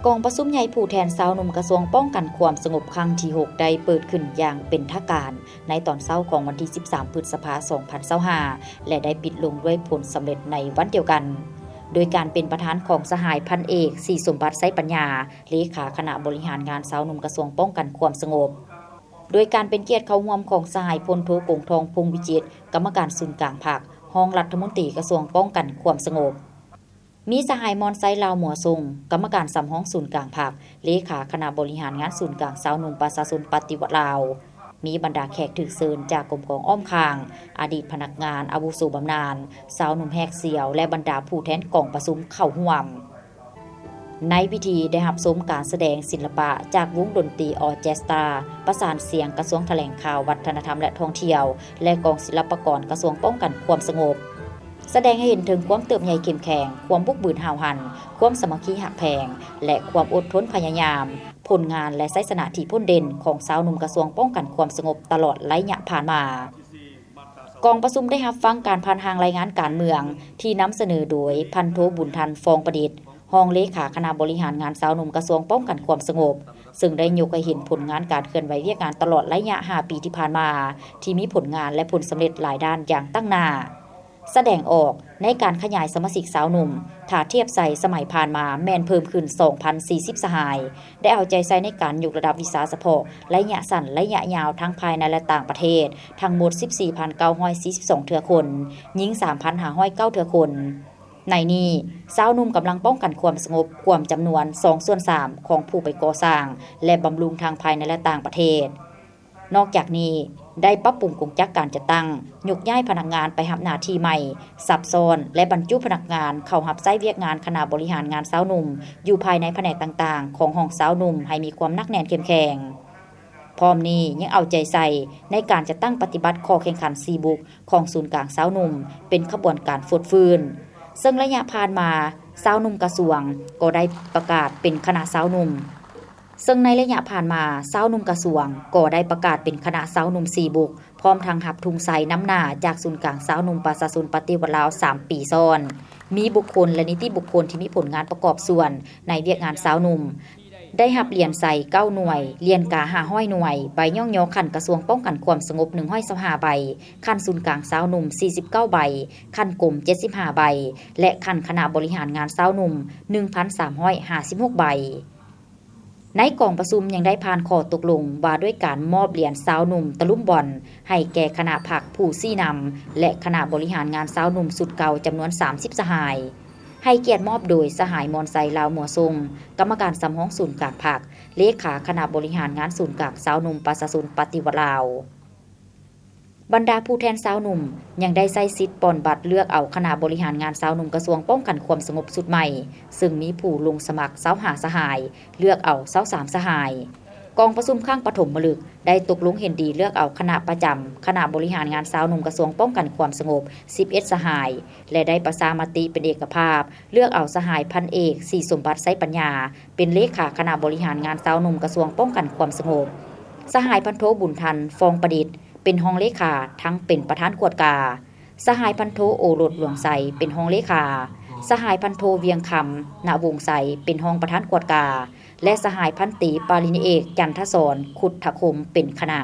ກອງປະຊຸມໃຫຍ່ຜູ້ແທນຊາວໜຸ່ມກະຊວງປ້ອງກັນຄວາມສະຫງົບຄັ້ງທີຫົກ ໄດ້ເປີດຂຶ້ນຢ່າງເປັນທາງການໃນຕອນເຊົ້າຂອງວັນທີສິບສາມ ພຶດສະພາ ສອງພັນຊາວຫ້າ ແລະ ໄດ້ປິດລົງດ້ວຍຜົນສຳເລັດໃນວັນດຽວກັນ ໂດຍການເປັນປະທານຂອງສະຫາຍພັນເອກ ສີສົມບັດ ໄຊປັນຍາ ເລຂາຄະນະບໍລິຫານງານຊາວໜຸ່ມກະຊວງປ້ອງກັນຄວາມສະຫງົບ, ໂດຍການເປັນກຽດເຂົ້າຮ່ວມຂອງສະຫາຍພົນໂທ ກົງທອງ ພົງວິຈິດ ກຳມະການສູນກາງພັກ, ຮອງລັດຖະມົນຕີກະຊວງປ້ອງກັນຄວາມສະຫງົບ. ມີສະຫາຍ ມອນໄຊ ລາວມົວຊົງ ກຳມະການສຳຮອງສູນກາງພັກ, ເລຂາຄະນະບໍລິຫານງານສູນກາງຊາວໜຸ່ມປະຊາຊົນປະຕິວັດລາວ, ມີບັນດາແຂກຖືກເຊີນຈາກກົມກອງອ້ອມຂ້າງ, ອະດີດພະນັກງານອາວຸໂສບຳນານ, ຊາວໜຸ່ມແຮກສ່ຽວ ແລະ ບັນດາຜູ້ແທນກອງປະຊຸມເຂົ້າຮ່ວມ. ໃນພິທີໄດ້ຮັບຊົມການສະແດງສິລະປະຈາກວົງດົນຕີອໍເຈສຕາ ປະສານສຽງກະຊວງຖະແຫຼງຂ່າວ, ວັດທະນະທຳ ແລະ ທ່ອງທ່ຽວ ແລະ ກອງສິລະປະກອນກະຊວງປ້ອງກັນຄວາມສະຫງົບ. ສະແດງໃຫ້ເຫັນເຖິງຄວາມເຕີບໃຫຍ່ເຂັ້ມແຂງ, ຄວາມບຸກບືນຫ້າວຫັນ, ຄວາມສາມັກຄີຮັກແພງ ແລະ ຄວາມອົດທົນພະຍາຍາມ, ຜົນງານ ແລະ ໄຊຊະນະທີ່ພົ້ນເດັ່ນຂອງຊາວໜຸ່ມກະຊວງປ້ອງກັນຄວາມສະຫງົບຕະຫຼອດໄລຍະຜ່ານມາ. ກອງປະຊຸມໄດ້ຮັບຟັງການຜ່ານຮ່າງລາຍງານການເມືອງ ທີ່ນຳສະເໜີໂດຍ ພັນໂທ ບຸນທັນ ຟອງປະດິດ ຮອງເລຂາຄະນະບໍລິຫານງານຊາວໜຸ່ມກະຊວງປ້ອງກັນຄວາມສະຫງົບ, ເຊິ່ງໄດ້ຍົກໃຫ້ເຫັນຜົນງານການເຄື່ອນໄຫວວຽກງານຕະຫຼອດໄລຍະຫ້າປີທີ່ຜ່ານມາ ທີ່ມີຜົນງານ ແລະ ຜົນສຳເລັດຫຼາຍດ້ານຢ່າງຕັ້ງໜ້າ. ສະແດງອອກໃນການຂະຫຍາຍສະມາຊິກຊາວໜຸ່ມ, ຖ້າທຽບໃສ່ສະໄໝຜ່ານມາແມ່ນເພີ່ມຂຶ້ນສອງພັນສີ່ສິບສະຫາຍ, ໄດ້ເອົາໃຈໃສ່ໃນການຍົກລະດັບວິຊາສະເພາະໄລຍະສັ້ນ, ໄລຍະຍາວ ທັງພາຍໃນ ແລະ ຕ່າງປະເທດ ທັງໝົດສິບສີ່ພັນເກົ້າຮ້ອຍສີ່ສິບສອງເທື່ອຄົນ, ຍິງສາມພັນຫ້າຮ້ອຍເກົ້າເທື່ອຄົນ. ໃນນີ້, ຊາວໜຸ່ມກຳລັງປ້ອງກັນຄວາມສະຫງົບກວມຈຳນວນສອງສ່ວນສາມຂອງຜູ້ໄປກໍ່ສ້າງ ແລະ ບຳລຸງທັງພາຍໃນ ແລະ ຕ່າງປະເທດ. ນອກຈາກນີ້, ໄດ້ປັບປຸງກົງຈັກການຈັດຕັ້ງ, ຍົກຍ້າຍພະນັກງານໄປຮັບໜ້າທີ່ໃໝ່, ສັບຊ້ອນ ແລະ ບັນຈຸພະນັກງານເຂົ້າຮັບໃຊ້ວຽກງານຄະນະບໍລິຫານງານຊາວໜຸ່ມ ຢູ່ພາຍໃນພະແນກຕ່າງໆຂອງຫ້ອງຊາວໜຸ່ມໃຫ້ມີຄວາມໜັກແໜ້ນເຂັ້ມແຂງ. ພ້ອມນີ້ຍັງເອົາໃຈໃສ່ໃນການຈັດຕັ້ງປະຕິບັດຂໍ້ແຂ່ງຂັນສີ່ບຸກຂອງສູນກາງຊາວໜຸ່ມເປັນຂະບວນການຟົດຟື້ນ, ເຊິ່ງໄລຍະຜ່ານມາຊາວໜຸ່ມກະຊວງກໍໄດ້ປະກາດເປັນຄະນະຊາວໜຸ່ມ, ເຊິ່ງໃນໄລຍະຜ່ານມາຊາວໜຸ່ມກະຊວງກໍໄດ້ປະກາດເປັນຄະນະຊາວໜຸ່ມສີ່ບຸກ, ພ້ອມທັງຮັບທຸງໄຊນຳໜ້າຈາກສູນກາງຊາວໜຸ່ມປະຊາຊົນປະຕິວັດລາວສາມປີຊ້ອນ. ມີບຸກຄົນ ແລະ ນິຕິບຸກຄົນທີ່ມີຜົນງານປະກອບສ່ວນໃນວຽກງານຊາວໜຸ່ມ ໄດ້ຮັບຫຼຽນໄຊເກົ້າໜ່ວຍ, ຫຼຽນກາຫ້າຮ້ອຍໜ່ວຍ, ໃບຍ້ອງຍໍຂັ້ນກະຊວງປ້ອງກັນຄວາມສະຫງົບໜຶ່ງຮ້ອຍຊາວຫ້າໃບ, ຂັ້ນສູນກາງຊາວໜຸ່ມສີ່ສິບເກົ້າໃບ, ຂັ້ນກົມເຈັດສິບຫ້າໃບ ແລະ ຂັ້ນຄະນະບໍລິຫານງານຊາວໜຸ່ມໜຶ່ງພັນສາມຮ້ອຍຫ້າສິບຫົກໃບ. ໃນກອງປະຊຸມຍັງໄດ້ຜ່ານຂໍ້ຕົກລົງວ່າດ້ວຍການມອບຫຼຽນຊາວໜຸ່ມຕະລຸມບອນໃຫ້ແກ່ຄະນະພັກຜູ້ຊີ້ນຳ ແລະ ຄະນະບໍລິຫານງານຊາວໜຸ່ມຊຸດເກົ່າຈຳນວນສາມສິບສະຫາຍ. ໃຫ້ກຽດມອບໂດຍສະຫາຍ ມອນໄຊ ລາວມົວຊົງ, ກຳມະການສຳຮອງສູນກາງພັກ, ເລຂາຄະນະບໍລິຫານງານສູນກາງຊາວໜຸ່ມປະຊາຊົນປະຕິວັດລາວ. ບັນດາຜູ້ແທນຊາວໜຸ່ມຍັງໄດ້ໃຊ້ສິດປ່ອນບັດເລືອກເອົາຄະນະບໍລິຫານງານຊາວໜຸ່ມກະຊວງປ້ອງກັນຄວາມສະຫງົບຊຸດໃໝ່, ເຊິ່ງມີຜູ້ລົງສະໝັກຊາວຫ້າສະຫາຍ, ເລືອກເອົາຊາວສາມສະຫາຍ. ກອງປະຊຸມຄັ້ງປະຖົມມະລຶກໄດ້ຕົກລົງເຫັນດີເລືອກເອົາຄະນະປະຈຳຄະນະບໍລິຫານງານຊາວໜຸ່ມກະຊວງປ້ອງກັນຄວາມສະຫງົບສິບເອັດສະຫາຍ ແລະ ໄດ້ປະຊາມະຕິເປັນເອກະພາບເລືອກເອົາສະຫາຍພັນເອກ ສີສົມບັດ ໄຊປັນຍາ ເປັນເລຂາຄະນະບໍລິຫານງານຊາວໜຸ່ມກະຊວງປ້ອງກັນຄວາມສະຫງົບ, ສະຫາຍພັນໂທ ບຸນທັນ ຟອງປະດິດ ເປັນຮອງເລຂາ ທັງເປັນປະທານກວດກາ, ສະຫາຍພັນໂທ ໂອລົດ ຫຼວງໄຊ ເປັນຮອງເລຂາ, ສະຫາຍພັນໂທ ວຽງຄຳ ນະວົງໄຊ ເປັນຮອງປະທານກວດກາ ແລະ ສະຫາຍພັນຕີ ປາລິນເອກ ຈັນທະສອນ ຄຸດທະຄົມ ເປັນຄະນະ.